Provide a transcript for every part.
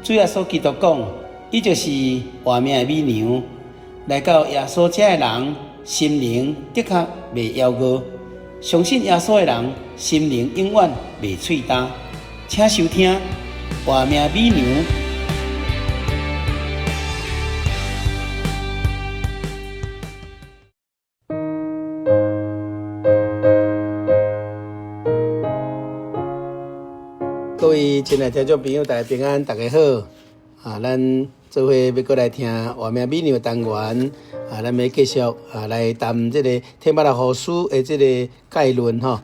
主耶穌基督講，伊就是活命的米糧。來到耶穌遮的人，心靈的確袂枵餓；相信耶穌的人，心靈永遠袂喙焦。請收聽《活命米糧》。各位親愛聽眾朋友，大家平安，大家好。啊，咱做伙欲閣來聽活命美娘單元。啊，咱欲繼續啊來談這个提摩太後書的這个概論吼。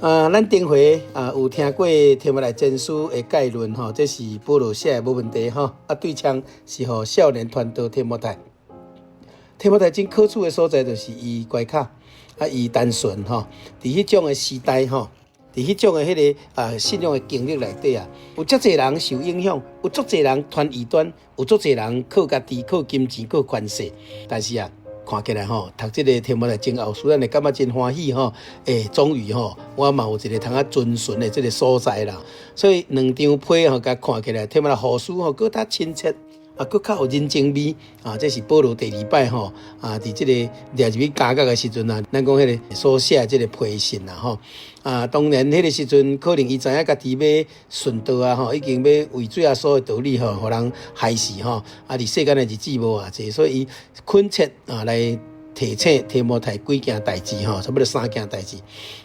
啊，咱頂回啊有聽過提摩太前書的概論吼，這是保羅寫的，無問題吼。啊，對象是予少年傳道提摩太。提摩太真可取的所在，就是伊乖巧，啊，伊單純吼。佇彼種的時代吼。佇彼種的彼个啊信仰的經歷內底啊，有足濟人受影響，有足濟人傳異端，有足濟人靠家己、靠金錢、靠權勢。但是啊，看起來吼，讀這个提摩太前後書，咱會感覺真歡喜吼。欸，終於吼，我嘛有一个通啊遵循的這个所在啦。所以兩張批吼，共看起來提摩太後書吼，閣較親切。啊，閣較有人情味啊！這是保羅第二擺吼啊，佇這個掠入去監獄的時陣啊，咱講彼个所寫的這个批信啦吼啊，當然彼个時陣可能伊知影家己欲殉道啊吼，已經欲為主耶穌的道理吼，予人害死吼啊！佇世間的日子無偌濟，所以伊懇切啊來提醒提摩太幾件代誌吼，差不多三件代誌。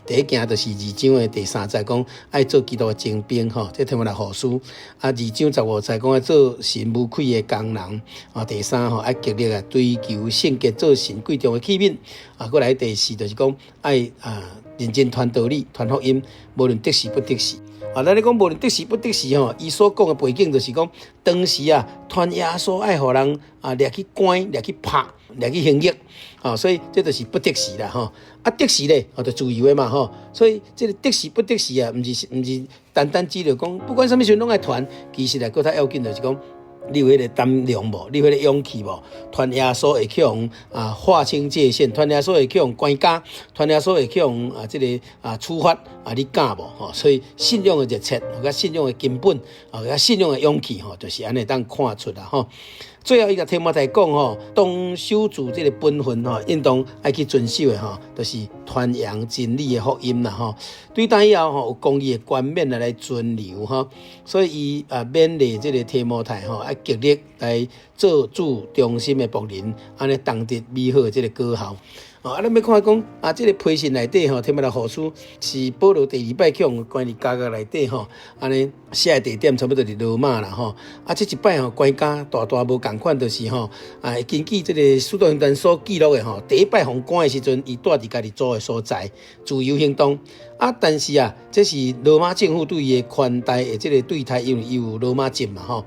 第一件就是二章的第三節講愛做基督的精兵吼，這提摩太後書。啊，二章15節講愛做神無愧的工人。啊，第三吼愛極力啊追求聖潔，做神貴重的器皿。啊，閣來第四就是講愛啊認真傳道理、傳福音，無論得時不得時。啊，咱咧講無論得時不得時吼，伊所講的背景就是講當時啊，傳耶穌愛予人啊掠去關、掠去拍、掠去刑獄，啊，所以這就是不得時啦吼。啊，得時咧，就自由的嘛吼。所以這个得時不得時啊，毋是單單只著講，不管啥物時陣攏愛傳，其實來閣較要緊就是講，你有彼个膽量無？你有彼个勇氣無？傳耶穌會去予啊劃清界限，傳耶穌會去予關監，傳耶穌會去予啊這个啊處罰啊，你敢無？吼，所以信仰的熱切，佮信仰的根本，啊，佮信仰的勇氣，吼，就是按呢當看出啦，吼。最後伊共提摩太講吼，當守住這个本分吼，應當愛去遵守的吼，就是傳揚真理的福音啦吼。對當以後吼，有公義的冠冕來存留吼，所以伊啊勉勵這个提摩太吼，愛極力來做主忠心的僕人，按呢重得美好的這个果效。哦，啊，咱欲看講啊，這个批信內底吼，提摩太後書是保羅第二擺去予關佇監獄內底吼，按呢寫的地點差不多佇羅馬啦吼。啊，這一擺吼，關監大大無仝款，就是吼啊，根據這个使徒行傳所記錄的吼，第一擺予關的時陣，伊蹛佇家己租的所在，自由行動。啊，但是啊，這是羅馬政府對伊的寬待的這个對待，因為伊有羅馬籍嘛吼。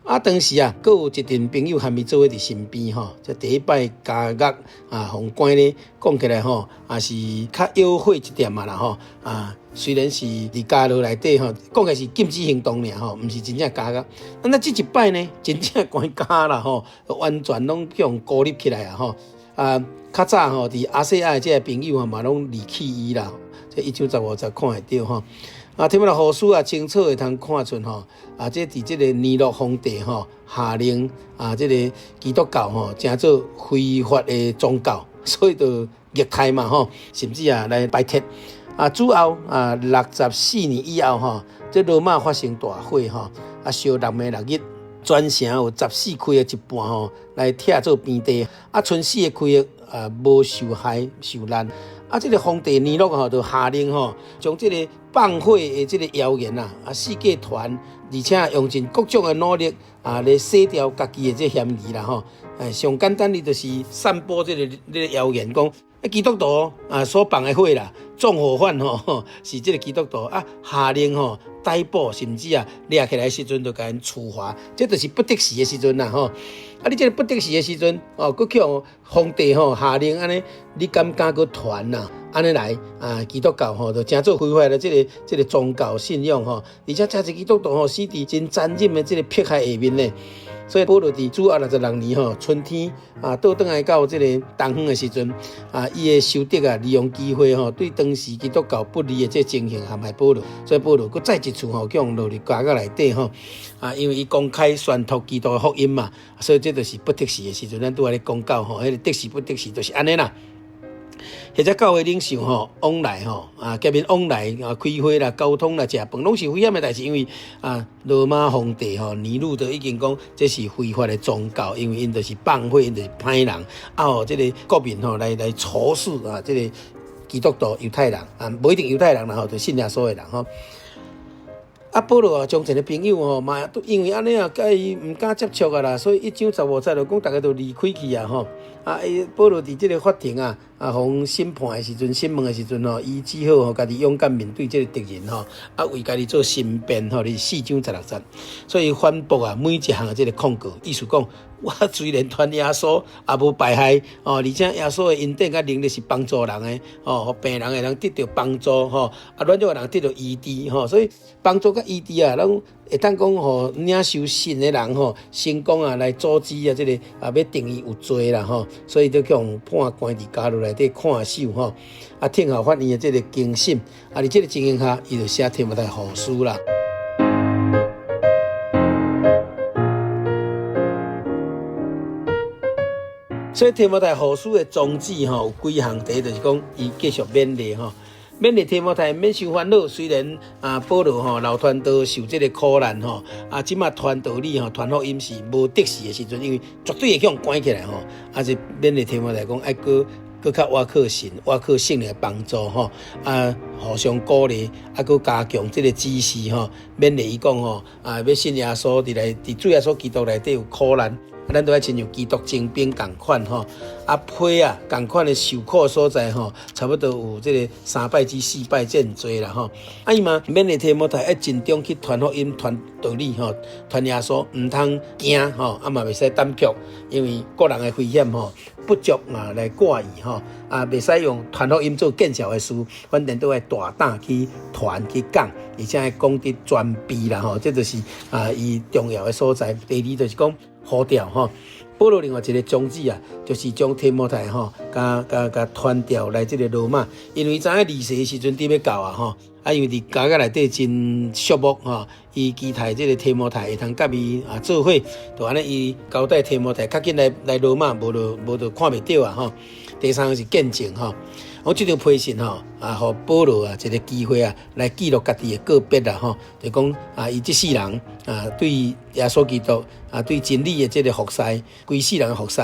啊，當時啊，閣有一陣朋友含伊做伙佇身邊吼。這第一擺監獄啊，予關咧，講起來吼，也是較約會一點仔啦吼。啊，雖然是佇監牢內底吼，講起來是禁止行動爾吼，毋是真正監獄。啊，那這一擺呢，真正關監啦吼，完全攏去予孤立起來啊吼。啊，較早吼，佇亞細亞的這个朋友吼，嘛攏離棄伊啦。這一章15節看會著吼。啊，提摩太後書啊，清楚會通看出吼，啊，這佇這个尼祿皇帝吼下令啊，這个基督教吼成做非法的宗教，所以就虐待嘛吼，甚至啊來排斥。啊，主後啊64年以後吼，這羅馬發生大火吼，啊燒六暝六日，全城有十四區的一半吼來拆做平地，啊，賰四个區域啊無受害受難。啊，這个皇帝尼祿吼就下令吼，將這个放火的這个謠言啊，啊四界傳，而且用盡各種的努力啊來洗掉家己的這嫌疑啦吼。哎，上簡單的就是散播這个謠言，講基督徒啊所放的火啦，縱火犯吼是這个基督徒啊，下令吼逮捕，甚至啊掠起來時陣就共𪜶處罰，這就是不得時的時陣啦吼。啊！你這个不得時的時陣，哦，閣去予皇帝吼下令按呢，你敢敢閣傳啊？按呢來啊，基督教吼就成做非法的這个這个宗教信仰吼，而且真濟基督徒吼死佇真殘忍的這个迫害下面呢。所以保羅佇主後66年吼春天啊，倒轉來到這个東方的時陣啊，伊的修弟啊，利用機會吼，對當當時基督教不利的這情形陷害保羅，所以保羅閣再一次吼，予人落入監獄內底吼。啊，因為伊公開宣讀基督的福音嘛，所以這就是不得時的時陣，咱拄仔咧講到吼，彼個得時不得時就是按呢啦。或者教會領袖吼往來吼啊，見面往來啊，開會啦、溝通啦、食飯，攏是危險的代誌，因為啊，羅馬皇帝吼尼祿都已經講這是非法的宗教，因為𪜶就是放火，𪜶就是歹人，啊予這个國民吼來仇視啊，這個基督徒猶太人啊，無一定猶太人啦吼，就信耶穌的人吼。啊，保羅啊，從前的朋友吼嘛，都因為按呢啊，佮伊毋敢接觸啊啦，所以一章十五節就講，逐家都離開去啊吼。啊，伊保羅佇這个法庭啊，啊，予審判的時陣、審問的時陣吼，伊只好吼，家己勇敢面對這个敵人吼，啊，為家己做申辯吼，佇四章十六節。所以反駁啊，每一項的這个控告，意思講，我雖然傳耶穌，也無敗害哦，而且耶穌的恩典佮能力是幫助人的哦，予病人會當得著幫助吼，啊，軟弱的人得著醫治吼，所以幫助佮醫治啊，攏會當講予領受信的人吼，成功啊來阻止啊，這个啊欲定伊有罪啦吼，所以就予人判關佇監獄內底看守吼，啊，聽候法院的這个更審，啊，佇這个情形下，伊就寫提摩太後書啦。所以提摩太後書的宗旨吼有幾項，第一就是講伊繼續勉勵吼，勉勵提摩太免傷煩惱。雖然啊保羅吼老傳道受這个苦難吼，啊這馬傳道理吼傳福音是無得時的時陣，因為絕對會予人關起來吼。啊是勉勵提摩太講愛閣閣較倚靠神，倚靠聖靈的幫助吼，啊互相鼓勵，啊閣加強這个指示吼，勉勵伊講吼啊欲信耶穌佇內佇主耶穌基督內底有苦難。啊，咱都愛親像基督精兵仝款吼，啊批啊仝款的受苦所在吼，差不多有這个三擺至四擺這麼濟啦吼。啊伊嘛勉勵提摩太愛盡忠去傳福音、傳道理吼、傳耶穌，毋通驚吼，啊嘛袂使膽怯，因為個人的危險吼不足啊來掛意吼，啊袂使用傳福音做見笑的事，反正都愛大膽去傳去講，而且愛講得全備啦吼，這就是啊伊重要的所在。第二就是講。呼召吼，保羅另外一个宗旨啊，就是將提摩太吼，共共共傳調來這个羅馬，因為知影離世的時陣佇欲到啊吼，啊因為佇監獄內底真寂寞吼，伊期待這个提摩太會通佮伊啊做伙，就按呢伊交代提摩太較緊來來羅馬，無就無就看袂著啊吼。第三个是見證吼。我這張批信吼，啊，予保羅啊一个機會啊，來記錄家己的告別啦吼，就講啊，伊這世人啊，對耶穌基督啊，對真理的這个服侍，規世人的服侍，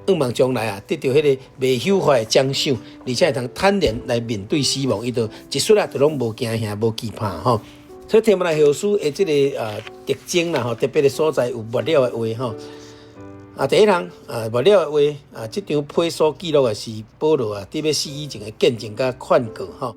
向望將來啊，得著彼个袂朽壞的獎賞，而且會通坦然來面對死亡，伊就一出來就攏無驚嚇、無懼怕吼。所以提摩太後書的這个啊特徵啦吼，特別的所在有末了的話吼。啊，第一項啊，末了的話啊，這張批所記錄的是保羅啊，佇欲死以前的見證佮勸告吼。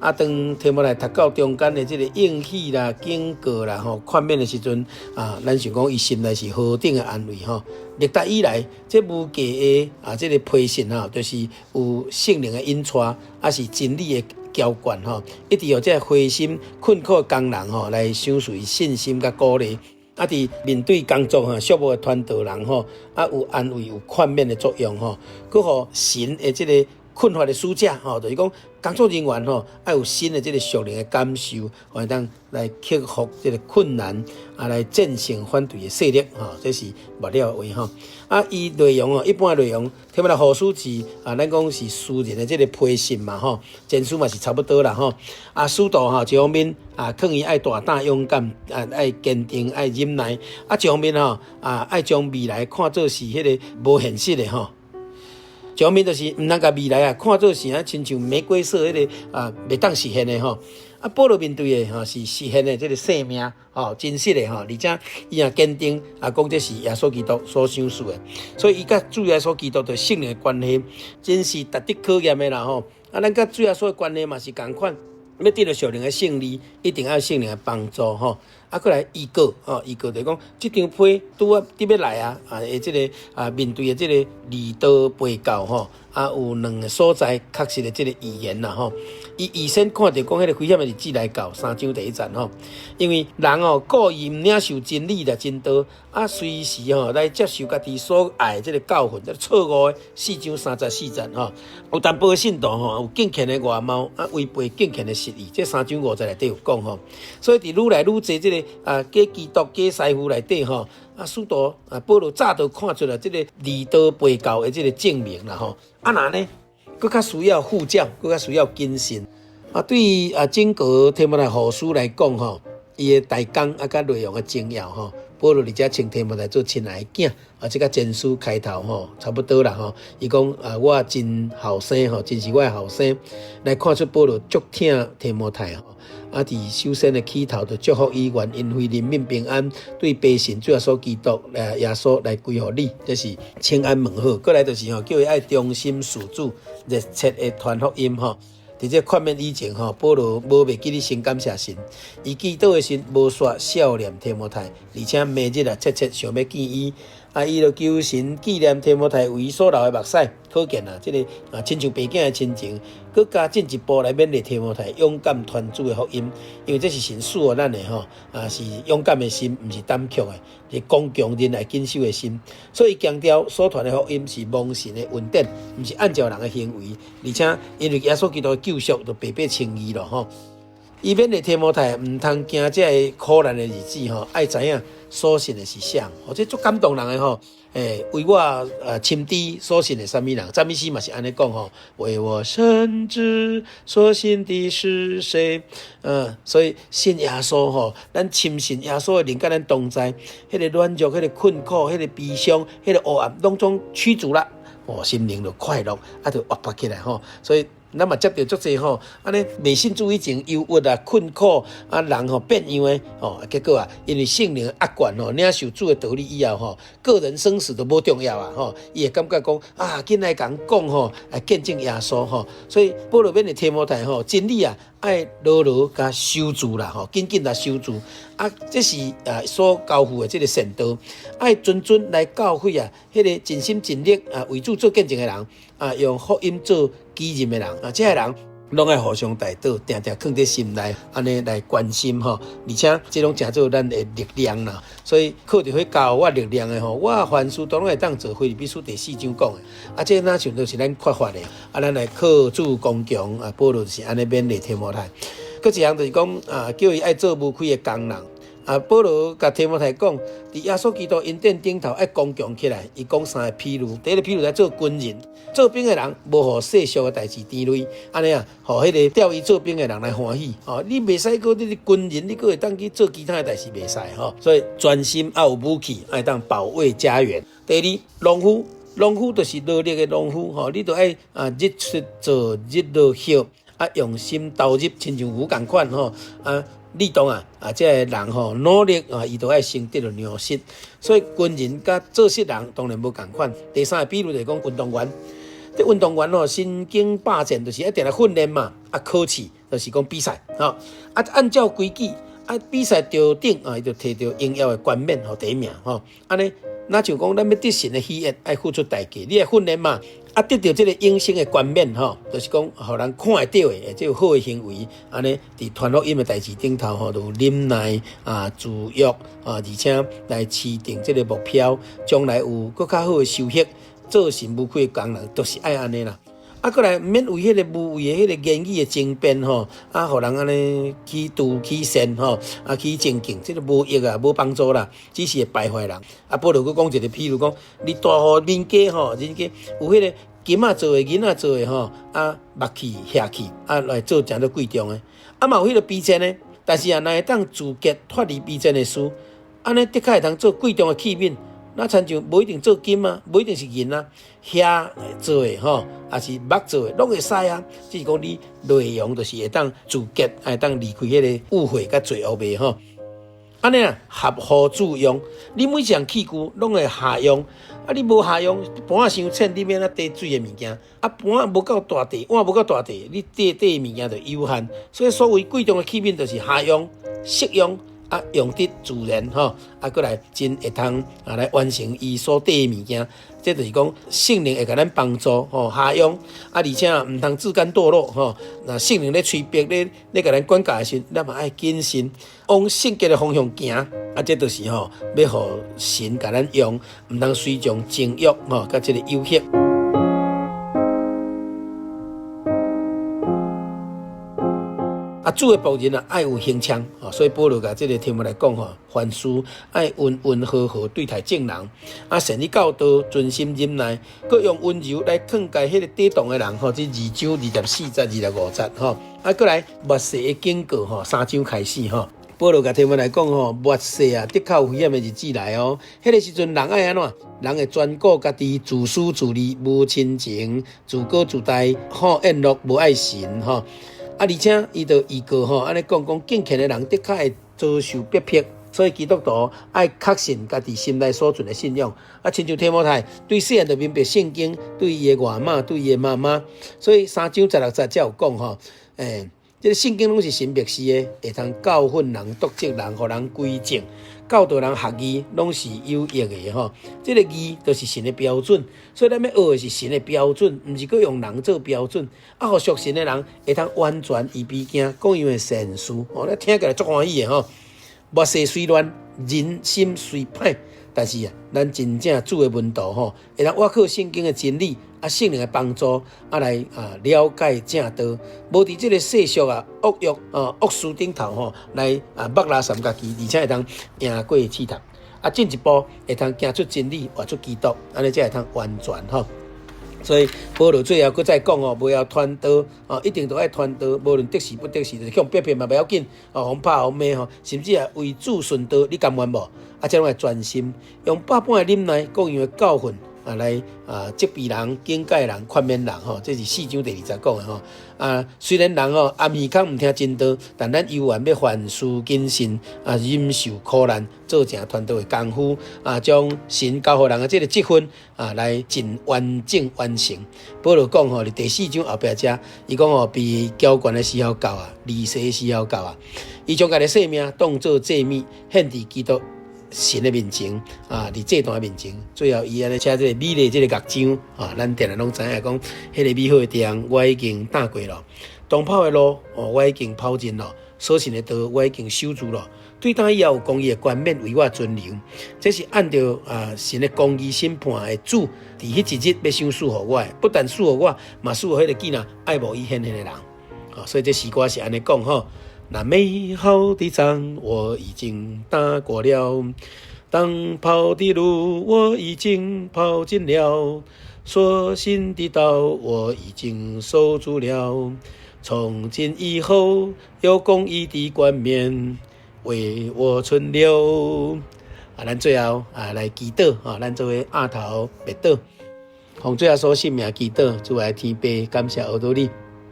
啊，當提摩太讀到中間的這个應許啦、警告啦、吼勸勉的時陣啊，咱想講伊心內是何等的安慰吼。歷代以來，這無價的啊，這个批信吼，就是有聖靈的引帶，啊是真理的澆灌吼，一直予這个灰心困苦的工人吼，來賞賜信心佮鼓勵。啊！佇面對工作吼，寂寞的傳道人吼，啊有安慰、有勸勉的作用吼，閣予神的這个困乏的使者吼，就是講工作人員吼，愛有新的這个屬靈的感受，予會當來克服這个困難，啊來戰勝反對的勢力吼，這是末了的話吼。啊，伊內容哦，一般的內容，提摩太後書是啊，咱講是私人的這个批信嘛吼，前書嘛是差不多啦吼。啊，使徒吼，一方面啊，勸伊愛大膽勇敢，啊，愛堅定，愛忍耐。啊，一方面吼，啊，愛將未來看做是彼个無現實的吼。一方面就是毋通共未來啊看做是啊，親像玫瑰色彼个啊，袂當實現的吼。啊，保羅面對的吼是實現的這个生命吼，真實的吼，而且伊也堅定啊，講這是耶穌基督所賞賜的，所以伊佮主耶穌基督的聖靈的關係，真是值得考驗的啦吼。啊，咱佮主耶穌的關係嘛是仝款，欲得著屬靈的勝利，一定愛聖靈的幫助吼。啊，閣來預告吼，預告就是講，這張批拄仔佇欲來啊，啊，的這个啊面對的這个離道背教吼，啊，有兩个所在確實的這个預言啦吼。伊預先看著講彼个危險的日子來到，三章第一節吼。因為人哦故意毋領受真理啦真道，啊隨時吼來接受家己所愛的這个教訓，這个錯誤的四章三十四節吼。有淡薄的信徒吼，有敬虔的外貌，啊違背敬虔的實意，這三章五節內底有講吼。所以佇愈來愈濟這个啊假基督、假師傅內底吼，啊使徒啊保羅早就看出來這个離道背教的這个證明啦吼。啊若呢，閣較需要護教，閣較需要謹慎。啊，對於啊整個提摩太後書來講吼，伊的大綱啊佮內容的重要吼，保羅佇遮稱提摩太做親愛的囝，啊，這佮前書開頭吼差不多啦吼。伊講啊，我真後生吼，真是我的後生，來看出保羅足疼提摩太吼。啊，佇首先的起頭就祝福伊，願恩惠憐憫平安，對父神主耶穌基督來耶穌來歸予你，這是請安問好。過來就是吼，叫伊愛忠心事主，熱切的傳福音吼。佇這勸勉以前吼，保羅無袂記得先感謝神，伊祈禱的時無煞數念提摩太，而且每日啊切切想欲見伊。啊，伊就求神紀念提摩太為伊所流的目屎，可見啊，這个啊親像爸囝的親情，閣加進一步來勉勵提摩太勇敢傳主的福音，因為這是神賜予咱的吼，啊是勇敢的心，毋是膽怯的，是剛強忍耐謹守的心。所以強調所傳的福音是蒙神的恩典，毋是按照人的行為，而且因為耶穌基督的救贖，就白白稱義咯吼。伊勉勵提摩太毋通驚這个苦難的日子吼，愛知影所信的是啥，或者足感動人的吼。為我深知所信的啥物人，讚美詩嘛是按呢講吼，為我深知所信的是誰？所以信耶穌吼，咱深信耶穌的靈佮咱同在，彼个軟弱、彼个困苦、彼个悲傷、彼个黑暗，攏總驅逐啦，哦，心靈就快樂，啊，就活潑起來吼，所以。咱嘛接著足濟吼，按呢未信主以前憂鬱啊、困苦啊，人吼變樣的吼，結果啊，因為聖靈壓管吼，領受主的道理以後吼，個人生死都無重要啊吼，伊會感覺講啊，緊來共人講吼，來見證耶穌吼，所以保羅勉勵提摩太吼，真理啊，愛牢牢共守住啦吼，緊緊來守住啊，這是啊所交付的這个善道，愛諄諄來教誨啊，彼个盡心盡力啊為主做見證的人啊，用福音做己任的人啊，這个人攏愛互相代禱，定定囥佇心內，按呢來關心吼，而且這攏成做咱的力量啦。所以靠著彼加予我力量的吼，我凡事都攏會當做。腓立比書第四章講的，啊，這若像都是咱缺乏的，啊，咱來靠主剛強啊。保羅就是按呢勉勵提摩太。閣一項就是講啊，叫伊愛做無虧的工人。啊，保羅共提摩太講，佇耶穌基督恩典頂頭愛剛強起來。伊講三个譬喻，第一个譬喻來做軍人，做兵的人無予世俗的代誌纏累，按呢啊，予彼个調伊做兵的人來歡喜。哦，你袂使閣你是軍人，你閣會當去做其他的代誌袂使吼。所以專心愛有武器，愛當保衛家園。第二，農夫，農夫就是勞力的農夫，吼，你著愛啊日出做，日落歇，啊用心投入，親像牛仝款吼啊。你當啊啊，這个人吼努力啊，伊都愛先得著糧食。所以軍人佮做穡人當然無仝款。第三个比喻就是講運動員，這運動員吼身經百戰，就是一定來訓練嘛。啊，考試就是講比賽，吼啊，按照規矩啊，比賽得頂啊，伊就提著榮耀的冠冕，予第一名吼。按呢，若像講咱欲得神的喜悅，愛付出代價，你愛訓練嘛。啊，得著這个永生的冠冕吼，就是講予人看會著的，這個好的行為，按呢，佇傳福音的代誌頂頭吼，就有忍耐啊、自約啊，而且來持定這个目標，將來有閣較好的收穫，做神無虧的工人，就是愛按呢啦。啊，閣來毋免為彼个無謂的彼个言語的爭辯吼，啊，予人按呢起妒起羨吼，啊，起爭競，這个無益啊，無幫助啦，只是會敗壞人。啊，保羅閣講一个譬如講，你大戶人家吼，人家有彼个金仔做的、銀仔做的吼，啊，木器、瓦器，啊，來做誠做貴重的，啊，嘛有彼个卑賤的，但是啊，若會當自潔脫離卑賤的事，按呢的確會當做貴重的器皿。那親像無一定做金啊，無一定是銀啊，瓦做的吼，抑是木做的，攏會使啊。只是講你內容就是會當自潔，會當離開彼个污穢佮罪惡袂吼。按呢啊，合乎主用，你每一項器具攏會合用。啊，你無合用，盤仔傷淺，你欲按怎提水的物件？啊，盤仔無夠大塊，碗無夠大塊，你提的物件就有限。所以所謂貴重的器皿，就是合用、適用。啊，啊，用得自然吼，啊，閣來真會通啊來完成伊所綴的物件。這就是講聖靈會共咱幫助吼，下用啊，而且毋通自甘墮落吼。若聖靈咧催逼咧咧共咱管教的時陣，咱嘛愛謹慎往聖潔的方向行。啊，這就是吼，欲予神共咱用，毋通隨從情欲吼，佮這个誘惑。啊，主的僕人啊，愛有行腔，所以保羅共這个提摩太講吼，凡事愛溫溫和和對待眾人，啊，善於教導，存心忍耐，閣用溫柔來勸誡彼个抵擋的人吼。這二章24節、25節吼。啊，閣來末世的警告吼，三章開始吼。保羅共提摩太講吼，末世啊，的確有危險的日子來哦。彼个時陣人愛按怎？人會專顧家己，自私自利，無親情，自高自大，好宴樂，無愛神吼。啊，而且伊就預告吼，按呢講講敬虔的人的確會遭受逼迫，所以基督徒愛確信家己心內所存的信仰。啊，親像提摩太對細漢就明白聖經，對伊的外媽，對伊的媽媽，所以三章16節才有講吼，欸，這个聖經攏是神默示的，會通教訓人、督責人、予人歸正、教導人學義，攏是有益的吼。這个義就是神的標準，所以咱欲學的是神的標準，毋是閣用人做標準。啊，予屬神的人會通完全預備行各樣的善事。哦，你聽起來足歡喜的吼。末世雖亂，人心雖歹，但是啊，咱真正主的門徒吼，會當倚靠聖經的真理。啊，聖靈的幫助，啊來啊了解正道，無佇這个世俗啊惡欲啊惡事頂頭吼，來啊縛拉捒家己，而且會當贏過試探，啊進一步會通行出真理，活出基督，按呢才會通完全吼。所以保羅最後閣再講哦，無枵傳道哦，一定都愛傳道，無論得時不得時，就是予人逼迫嘛，袂要緊哦，予人拍予人罵吼，甚至啊為主殉道，你甘願無？啊，這攏愛專心，用百般的忍耐，各樣的教訓。啊，來啊，責備人、警戒人、勸勉人吼，這是四章第二節講的吼。啊，雖然人吼暗耳空毋聽真道，但咱猶原欲凡事謹慎啊，忍受苦難，做成傳道的工夫啊，將神交予人的這个職分啊，來盡完整完成。保羅講吼，佇第四章後壁遮，伊講吼，被澆灌的時候到啊，利息的時候到啊，伊將家己的性命當做祭物，獻佇基督神的面前啊，佇祭壇的面前，最後伊按呢寫這个美麗這个樂章啊，咱定定攏知影講，彼个美好的仗我已經打過了，當跑的路哦，我已經跑盡了，所信的道我已經守住了。對今以後有公義的冠冕為我存留，這是按著啊神的公義審判的主，佇彼一日欲賞賜予我的，不但賜予我，嘛賜予彼個見若愛慕伊顯現的人。啊，所以這詩歌是按呢講吼。那美好的仗我已經打過了，當跑的路我已經跑盡了，所信的道我已經守住了。從今以後有公義的冠冕為我存留。啊，咱最後啊來祈禱啊，咱做伙阿頭默禱，奉主耶穌聖名祈禱，主愛天父，感謝阿多你。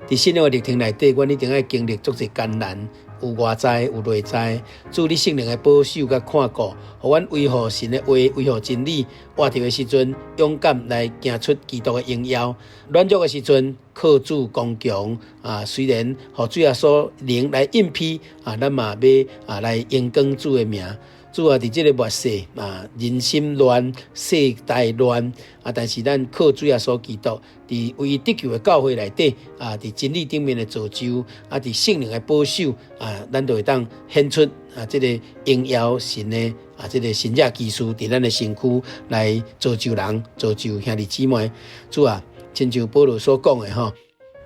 佇信仰的歷程內底，阮一定愛經歷足濟艱難，有外在，有內在。主你聖靈的保守佮看顧，予阮維護神的話，維護真理，活著的時陣，勇敢來行出基督的榮耀；軟弱的時陣，靠主剛強。啊，雖然予主耶穌靈來蔭庇，啊，咱嘛欲啊來榮光主的名。主啊，佇這个末世啊，人心亂，世代亂啊，但是咱靠主耶穌基督，佇為伊得救的教會內底啊，佇真理頂面的造就啊，佇聖靈的保守啊，咱就會當顯出啊，這个榮耀神的啊，這个神蹟奇事佇咱的身軀來造就人，造就兄弟姊妹。主啊，親像保羅所講的吼，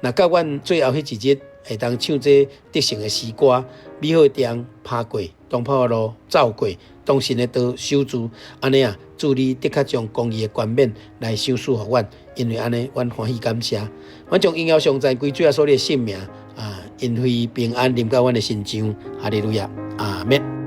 若到阮最後彼一日，會當唱這得勝的詩歌，美好的仗拍過。當跑的路走過，當信的道守住，按呢啊，主你的確將公義的冠冕來賞賜予阮，因為按呢，阮歡喜感謝，阮將榮耀頌讚歸主耶穌你的聖名啊，恩惠平安臨到阮的身上，哈利路亞，阿們。